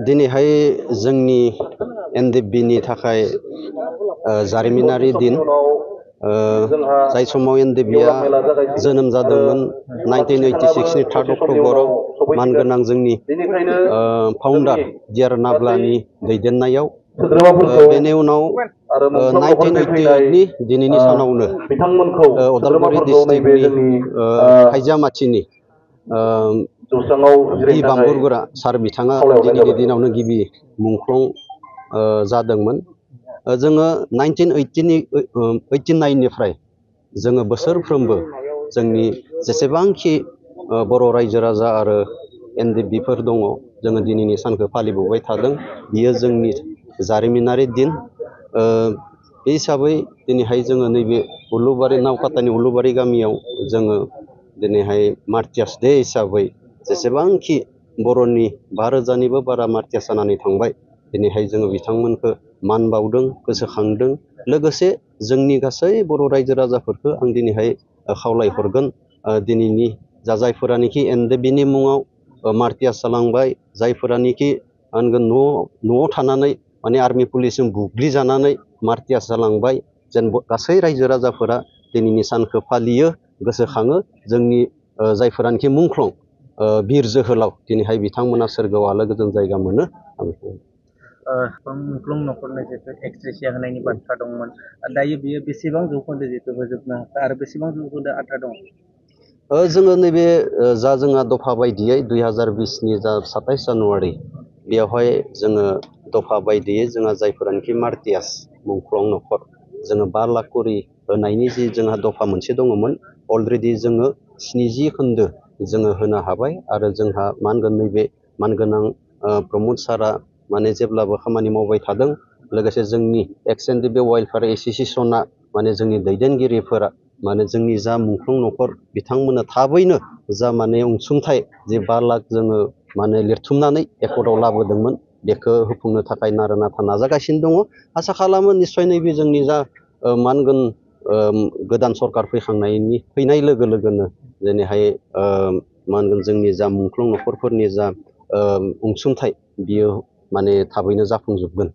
दिनैहाय जोंनि एनडिएफबिनि थाखाय जारिमिनारि दिन जाय समाव एनडिएफबिआ जोनोम जादोंमोन 1986 नि 3 अक्ट'बराव मानगोनां जोंनि फाउन्डार डिआर नाब्लानि दैदेननायाव बेनि उनाव 1988 नि दिनैनि सानावनो उदालगुरि डिस्ट्रिक्टनि खायजामाथिनि बि बाम्बुरगोरा सार बिथाङा दिनैनि दिनावनो गिबि मुंख्लं जादोंमोन। जोङो 1989 निफ्राय जोङो बोसोरफ्रोमबो जोंनि जेसेबांखि बर' रायजो राजा आरो एनडिएफबिफोर दङ जोङो दिनैनि सानखौ फालिबोबाय थादों। बियो जोंनि जारिमिनारि दिन। बे हिसाबै दिनैहाय जोङो नैबे उलुबारि नावकाटानि उलुबारि गामियाव जोङो दिनैहाय मार्टियार्स डे हिसाबै जेसेबांखि बर'नि 5,000निबो बारा मार्टियार्स जानानै थांबाय दिनैहाय जोङो बिथांमोनखौ मान बावदों, गोसोखांदों। लोगोसे जोंनि गासै बर' रायजो राजाफोरखौ आं दिनैहाय खावलायहरगोन दिनैनि जायफोरानोखि एनडिएफबिनि मुङाव मार्टियार्स जालांबाय, जायफोरानोखि न'आव थानानै माने आर्मि पुलिसजों बुग्लिजानानै मार्टियार्स जालांबाय, जेन गासै रायजो राजाफोरा दिनैनि सानखौ फालियो, गोसोखाङो। जोंनि जायफोरानोखि मुंख्लं बिर जोहोलाव दिनैहाय बिथांमोना सोरगोआव आलो गोजोन जायगा मोनो। मुंख्लं न'खरनो जिहेतु एक्सग्रेसिया होनायनि बाथ्रा दंमोन, दायो बियो बेसेबां जौखोन्दो जिहेतु होजोबनो हाखो आरो बेसेबां जौखोन्दो आद्रा दं? जोङो नैबे जा जोंहा दफा बायदियै 2020 नि जा 27 जानुवारि बेयावहाय जोङो दफा बायदियै जोंहा जायफोरानोखि मार्टियार्स मुंख्लं न'खर जोङो 5 लाख करि होनायनि जि जोंहा दफा मोनसे दङमोन अलरेडि जोङो 70 खोन्दो जोङो होनो हाबाय आरो जोंहा नैबे मानगोनां प्रमद सारआ माने जेब्लाबो खामानि मावबाय थादों। लोगोसे जोंनि एक्स एनडिएफबि वेलफेयार एस'सिएशना माने जोंनि दैदेनगिरिफोरा माने जोंनि जा मुंख्लं न'खर बिथांमोना थाबैनो जा माने अनसुंथाइ जे 5 लाख जोङो माने लिरथुमनानै एकर्डआव लाबोदोंमोन बेखौ होफुंनो थाखाय नारा नाथा नाजागासिनो दङ। आसा खालामो निस्सय नैबे जोंनि जा गोदान सरकार फैनाय लोगो लोगोनो दिनैहाय जोंनि जा मुंख्लं न'खरफोरनि जा अनसुंथाइ बियो माने थाबैनो जाफुंजोबगोन।